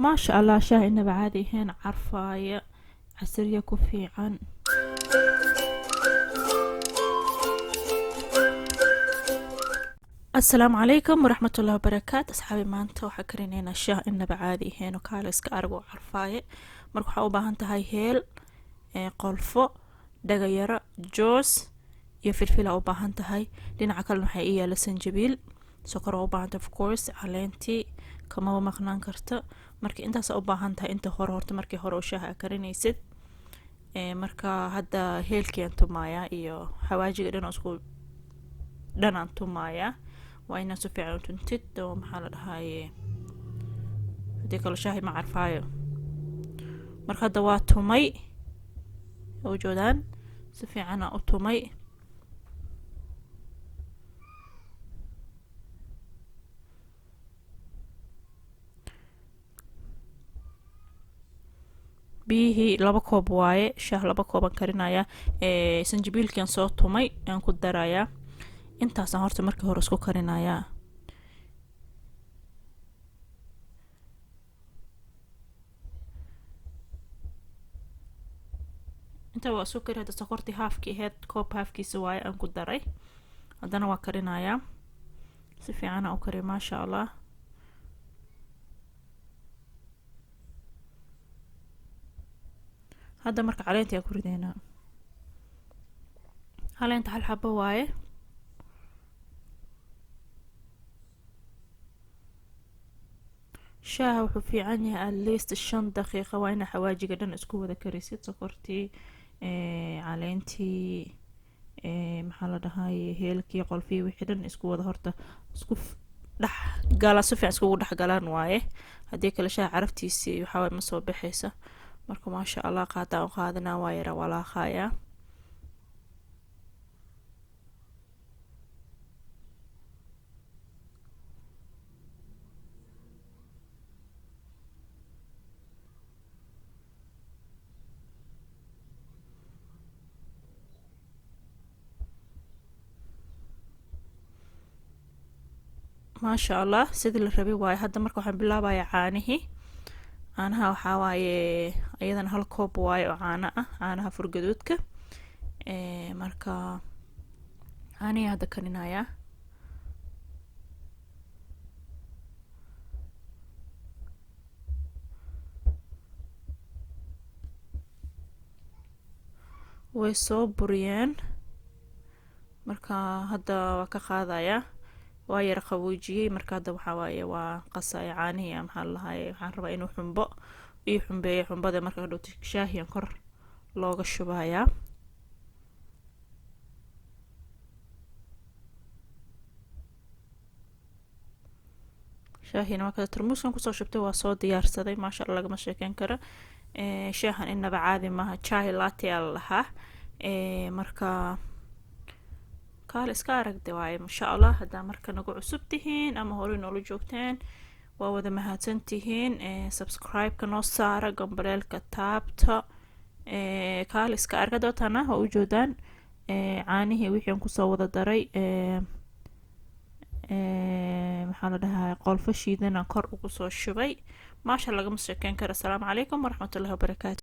Maasha Allah, shaah inaba caadi ahayn, carfaaya, casriya ku fiican. Asalaamu calaykum waraxmatullahi wabarakaatu asxaabi. Maanta waxaa karinaynaa shaah inaba caadi ahayn oo kaale iska arag oo carfaaye. Marka waxaa u baahan tahay heel, qolfo, dhagayaro, joos iyo filfila u baahan tahay. Dhinaca kalena waxaa ii yaala sanjabiil, sokor waa u baahan tahay, of course caleentii kamaba maqnaan karta. Marka intaasa u baahan tahay inta hore, horta markii hore oo shaaha aa karinaysid. Marka hadda heelkiiaan tumayaa iyo xawaajiga dhan oo isku dhanaan tumayaa. Waa inaad si fiican u tuntid oo maxaa la dhahaaye, haddii kale shaahi ma carfaayo. Marka hadda waa tumay, ujoodaan, si fiicana u tumay. Biyihii 2 koob waaye, shaah 2 kooban karinaya. Sanjabiilkian soo tumay aan ku darayaa. Intaasaan horta markii hore isku karinayaa. Inta waa isku kari. Hadda sokortii haafkii aheyd, koob haafkiisa waaye, aan ku daray. Haddana waa karinayaa, si fiicana u kariya, maasha Allah. Hadda marka caleenta ayaa ku rideynaa. Caleenta hal xabo waaye. Shaaha wuxuu fiican yahay at least 5 daqiiqa waa inaa xawaajiga dhan isku wada karisid: sokortii, caleentii, maxaa la dhahaye, heelkii, qolfii, wixii dhan isku wada horta isku dhex gala, si fiican iskugu dhex galaan waaye. Haddii kale shaaha caraftiisii waxaa ma soo baxaysa. Marka maasha Allah, qaadaa u qaadanaa, waa yara walaaqayaa. Maasha Allah, sidii la rabay waaye. Hadda marka waxaan bilaabayaa caanihii. Caanaha waxaa waaye iyadana hal koob waaye oo caano ah, caanaha furgaduudka. Marka caanihii hadda karinayaa. Way soo buriyeen, marka hadda waa ka qaadayaa, waa yara qaboojiyey. Marka hadda waxaa waaye waa qasaya caanihii, maxaa la lahaye, waxaan rabaa inuu xumbo ii xumbeeyo. Xumbada marka hadhowta shaahiyan kor looga shubayaa. Shaahina waa kada tarmuuskan kusoo shubtay, waa soo diyaarsaday. Maasha Allah, lagama sheekeyn karo. Shaahan inaba caadi maaha, chai latte aa la lahaa. Marka kaal iska aragda waaye, masha Allah. Haddaa marka nagu cusub tihiin ama horey noola joogteen, waa wada mahadsan tihiin. Subscribe-ka noo saara, gambaleelka taabta. Kaal iska arga dootana waa ujoodaan caanihii wixii aan kusoo wada daray, maxaa la dhahaa, qolfo shiidana kor ugu soo shubay. Maasha, lagama sheekeyn karo. Asalaamu calaykum waraxmatullahi wabarakaatu.